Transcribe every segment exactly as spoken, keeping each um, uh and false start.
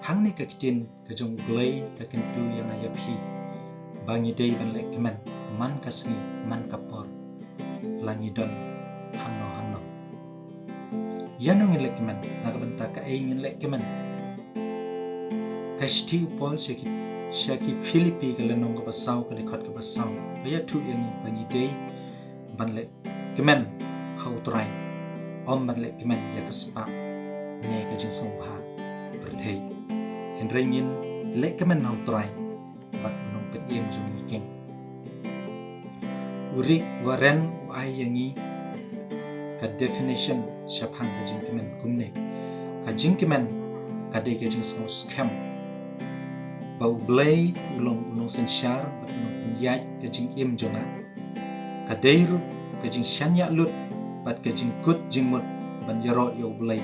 Hangne ka ktien ka jong U Blei ka kyntu ïa nga ïa phi ba ngi dei ban leh kmen man ka sngi man ka por, la ngi don hangno hangno. Ïano ngin leh kmen, na ka bynta kaei ngin leh kmen? Ka shithi u Paul sha ki, sha ki Philippi ka lynnong kaba saw, ka dkhot kaba saw, ka ïathuh ïa ngi ba ngi dei ban leh kmen ha U Trai, ym ban leh kmen ïa ka spah ne ka jingsngewbha pyrthei. Hynrei ngin leh kmen ha U Trai bad U Nongpynim jong ngi keiñ. U Rick Warren u ai ïa ngi ka definition shaphang ka jingkmen kumne: ka jingkmen ka dei ka jingsngewskhem ba U Blei u long u nongsynshar bad u nongpynïaid ka jingim jong nga. Ka dei ruh ka jingshaniah lut bad ka jingkut jingmut ban ïaroh ïa U Blei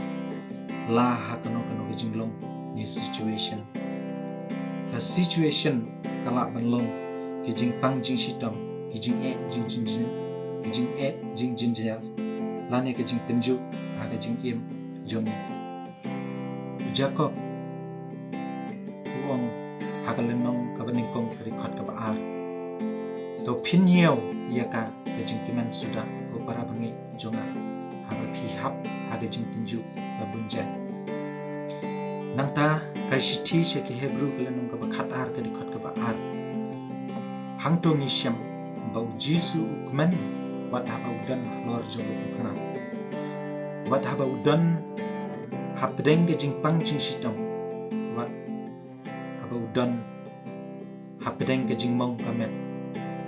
la ha kano kano ka jinglong ne situation. Ka situation ka lah ban long ki jingpang jingshitom, ki jingeh jingjynjar, ki jingeh jingjynjar, lane ka jingtynjuh ha ka jingim jong ngi. U Jakob u ong ha ka lynnong kaba nyngkong, ka dkhot kaba ar: To pynïoh ïa ka ka jingkmen suda, ko para bangeit jong nga, haba phi hap ha ka jingtynjuh ba bun jait. Nangta ka shithi sha ki Hebru ka lynnong kaba khatar, ka dkhot kaba ar: Hangto ngi shem ba U Jisu u kmen wat haba u don halor jong ka jingpynah, wat haba u don hapdeng ka jingpang jingshitom, wat haba u don hapdeng ka jingmong ka met,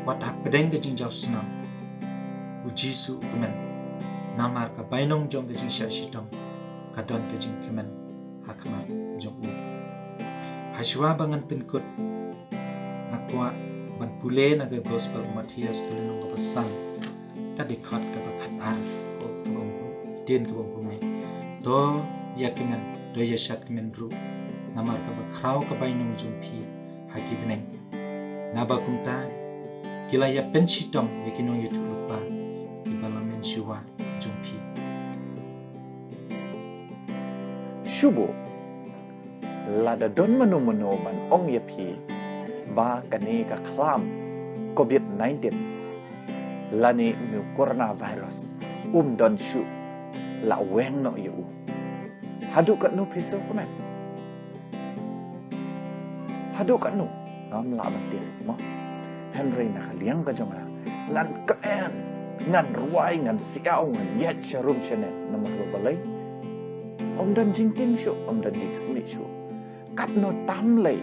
wat hapdeng ka jingjaw snam, U Jisu u kmen. Namar ka bainong jong ka jingshah shitom ka don ka jingkmen ha khmat jong u. Hashwa ba ngan pynkut, nga kwah ban pule na ka Gospel u Mathaios ka lynnong kaba san, ka dkhot kaba khatar, kaba ong, ktien kaba ong kumne: To ïa kmen, to ïa shad kmen ruh, namar kaba khraw ka bainong jong phi ha ki bneng. Naba kumta ki la ïa pynshitom ïa ki nongïathuhlypa kiba la mynshuwa jong phi. Shuh, lada don mano mano ban ong ïa phi ba kane ka khlam covid nineteen lane une u coronavirus um don shuh, la weng noh ïa u, haduh katno phi sngewkmen? Haduh katno? Ngam lah ban tip mo. Hynrei na ka liang ka jong nga, ngan kmen, ngan rwai, ngan siaw, ngan ïaid sharum shaneng, namar ba balei? Ym don jingtieng shuh, ym don jingsmit shuh. Katno tam lei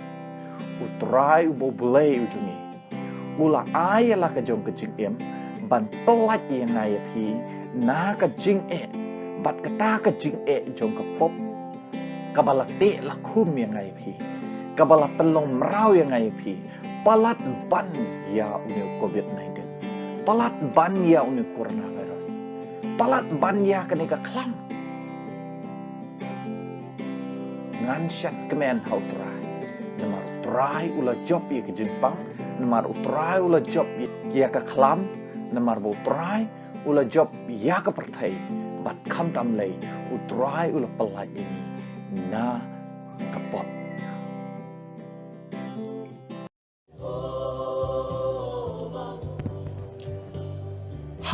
U Trai uba U Blei u jong ngi u la ai ïa la ka jong ka jingim ban pyllait ïa nga ïa phi na ka jingeh bad kata ka jingeh jong ka pop, kaba la teh la khum ïa nga ïa phi, kaba la pynlong mraw ïa nga ïa phi. Palat ban ïa une u covid nineteen, palat ban ïa une u coronavirus, palat ban ïa kane ka khlam. Ngan shad kmen ha U Trai, namar U Trai u la jop ïa ka jingpang, namar U Trai u la jop ïa ka khlam, namar ba U Trai u la jop ïa ka pyrthei, bad khamtam lei U Trai u la pyllait ïa ngi na ka pop.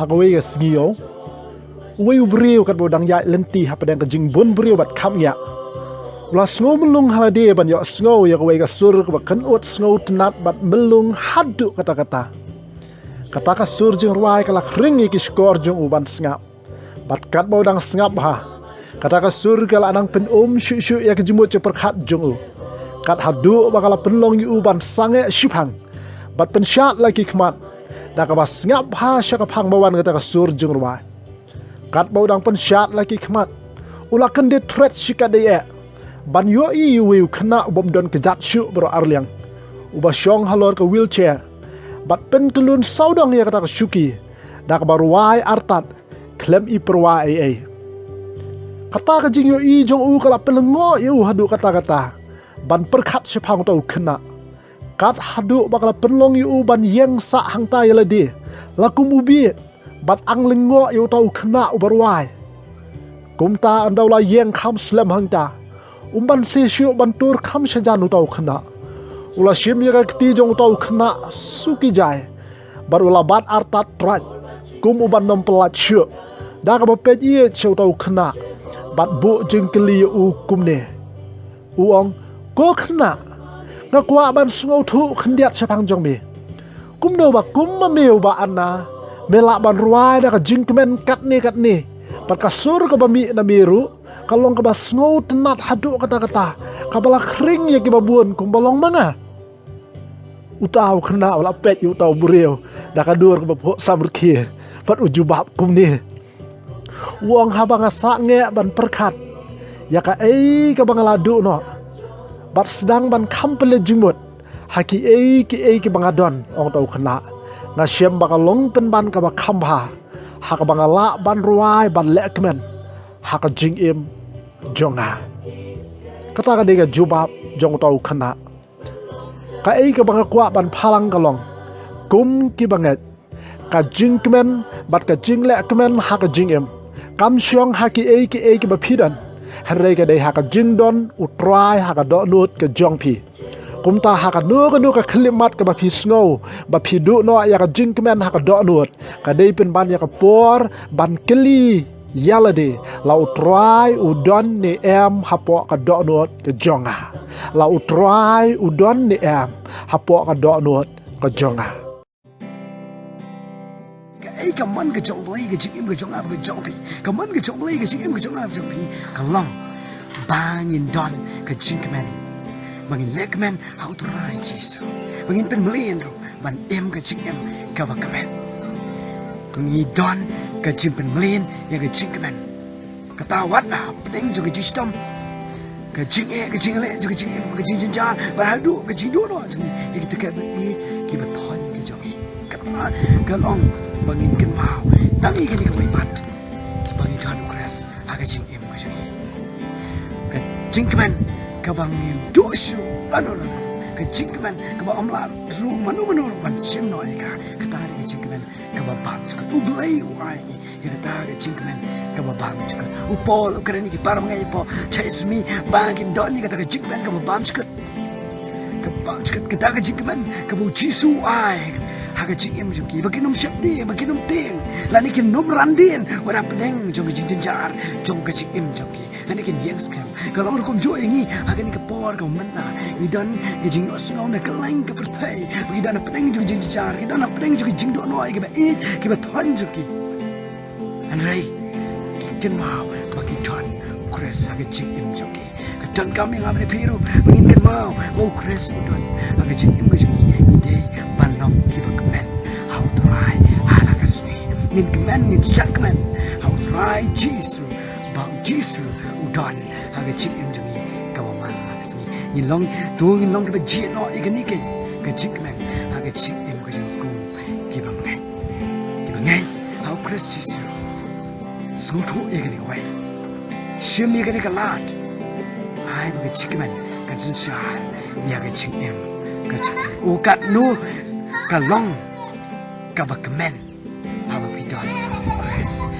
Ha kawei ka sngi ïoh, uwei u briew katba u dang ïaid lynti hapdeng ka jingbun briew bad khapngiah, u la sngew mlung ha lade ban ïohsngew ïa kawei ka sur kaba kynud sngewtynnat bad mlung haduh katta katta. Kata ka sur jingrwai ka la khring ïa ki shkor jong u ban sngap. Bad katba u dang sngap bha, kata ka sur ka la nang pyn-um shuh shuh ïa ka jingmut jingpyrkhat jong u, kat haduh ba ka la pynlong ïa u ban sangeh shiphang bad pynshad la ki khmat da kaba sngap bha sha ka phang ba wan kata ka sur jingrwai. Katba u dang pynshad la ki khmat, u la kyndit thret shikatdei eh ban ïohi ïa uwei u khynnah u bym don kjat shuh baroh arliang, uba shong halor ka wheelchair bad pyntyllun sawdong ïa kata ka shuki da kaba rwai artat khlem i pyrwa ei ei. Kata ka jingïohi jong u ka la pynlyngngoh ïa u haduh katta katta ban pyrkhat shaphang uta u khynnah. Kat haduh ba ka la pynlong ïa u ban ïeng sah hangta ïa lade, la kum u bieit, bad ang lyngngoh ïa uta u khynnah uba rwai. Kumta ynda u la ïeng kham slem hangta, um banse shuh ban tur kham shajan uta u khynnah. U la shim ïa ka kti jong uta u khynnah suki jai, bad u la bat artat trai, kum u ban ym pyllait shuh, da kaba peit ïeit sha uta u khynnah, bad buh jingkylli ïa u kumne. U ong, "Ko khynnah, nga kwah ban sngewthuh khyndiat shaphang jong me. Kumno ba kum ma me uba anna, me lah ban rwai da ka jingkmen katne katne, bad ka sur kaba mih na me ruh ka long kaba sngewtynnat haduh katta katta, kaba la khring ïa kiba bun kumba long ma nga?" Uta u khynnah u la peit ïa uta u briew da ka dur kaba phuh samrkhie, bad u jubab kumne. U ong, "Haba nga sangeh ban pyrkhat ïa kaei kaba nga la duh noh, bad sdang ban kham pynleit jingmut ha kiei kiei kiba nga don," ong uta u khynnah, "nga shem ba ka long pynban kaba kham bha ha kaba nga lah ban rwai ban lehkmen ha ka jingim jong nga." Kata ka dei ka jubab jong uta u khynnah. Kaei kaba nga kwah ban pynpaw ka long, kum kiba ngeit, ka jingkmen bad ka jinglehkmen ha ka jingim kam shong ha kiei kiei kiba phi don, hynrei ka dei ha ka jingdon U Trai ha ka dohnud ka jong phi. Kumta ha kano kano ka khyllipmat kaba phi sngew ba phi duh noh ïa ka jingkmen ha ka dohnud, ka dei pynban ïa ka por ban kylli ïa lade, "La U Trai u don ne em hapoh ka dohnud ka jong nga? La U Trai u don ne em hapoh ka dohnud ka jong nga?" Kaei ka mon ka jong U Blei ka jingim ka jong nga ka jong phi? Ka mon ka jong U Blei ka jingim ka jong nga ka jong phi ka long ba ngin don ka jingkmen, ba ngin lehkmen ha U Trai Jisu, ba ngin pynmlien ruh ban im ka jingim kaba kmen. Ngi don ka jingpynmlien ïa ka jingkmen. Kata wat hapdeng jong ka jingshitom, ka jingeh, ka jingleh jong ka jingim, ka jingjynjar, bad haduh ka jingduh noh jong ngi ïa kita kiba ïeit kiba thoh ka jong ngi. Kata ka long ba ngin kynmaw tang ïa kane kawei pat, ba ngi don U Khrist ha ka jingim ka jong ngi. Ka jingkmen kaba ngim duh shuh lano lano, ka jingkmen kaba ym lah ruh mano mano ruh ban shim noh ïa ka. Kata ka dei ka jingkmen kaba bymjukut. U Blei u ai ïa kata ka jingkmen kaba bymjukut. U Paul u kren ïa ki para bangeit hapoh Thessaloni ba kin don ïa kata ka jingkmen kaba bymjukut. Kaba bymjukut, kata ka jingkmen kaba U Jisu u ai ha ka jingim jong ki, ba kin ym sheptieng, ba kin ym tieng, lane kin ym ran dien wat hapdeng jong ka jingjynjar jong ka jingim jong ki. Lane kin ïeng skhem. Ka long ruh kumjuh ïa ngi ha kane ka por kaba mynta. Ngi don ka jingïohsngew na kylleng ka pyrthei ba ngi don hapdeng jong ka jingjynjar, ngi don hapdeng jong ka jingduh noh ïa kiba ïeit kiba thoh jong ki. Hynrei ki kynmaw ba ki don U Khrist ha ka jingim jong ki. Ka donkam ïa nga bad ïa phi ruh ba ngin kynmaw ba U Khrist u don ha ka jingim ka jong ngi. Ngi dei ban long kiba kmen ha U Trai ha la ka sngi. Ngin kmen, ngin shad kmen ha U Trai Jisu, ba U Jisu u don ha ka jingim jong ngi kaba man la ka sngi. Ngin long, to ngin long kiba jied noh ïa kane ka jingkmen ha ka jingim ka jong ngi kum kiba ngeit, kiba ngeit ha U Khrist Jisu. Sngewthuh ïa kane kawei, shim ïa kane ka lad. Ai ba ka jingkmen kan synshar ïa ka jingim ka jong phi. U katno ka long kaba kmen haba phi don U Khrist